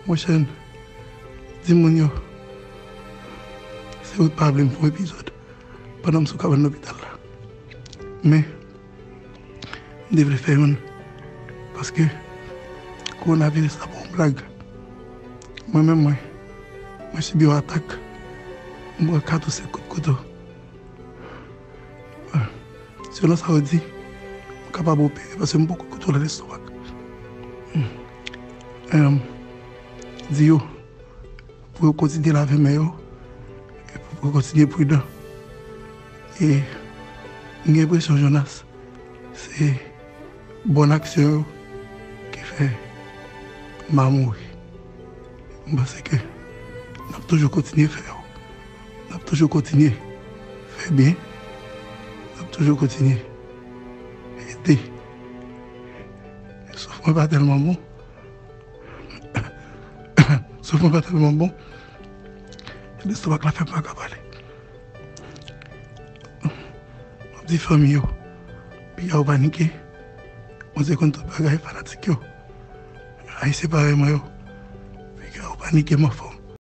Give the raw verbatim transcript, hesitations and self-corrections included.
Monchè, di moun yo, se ou t pa vle m fè yon epizòd pandan m sou kabann lopital la. Men, m te vle fè youn, paske kowonaviris la pa yon blag. Mwen menm, mwen, mwen sibi yon atak. M pran kat ou senk kout kouto. Selon sa yo di, m kapab opere paske m poko kontwole lestomak. Em, di yo pou yo kontinye lave men yo, e pou yo kontinye pridan. E m gen enpresyon, Jonas, se bòn aksyon yo ki fè m a mouri. M panse ke n ap toujou kontinye fè yo. N ap toujou kontinye fè byen. N ap toujou kontinye ede. Souf mwen pa tèlman bon. Souf mwen pa tèlman bon. Lestomak la fè m pa ka pale. M ap di fanmi yo, piga yo panike. Mwen se konn tout bagay, fanatik yo. Ayisyen parèy mwen yo, piga yo panike, m anfòm.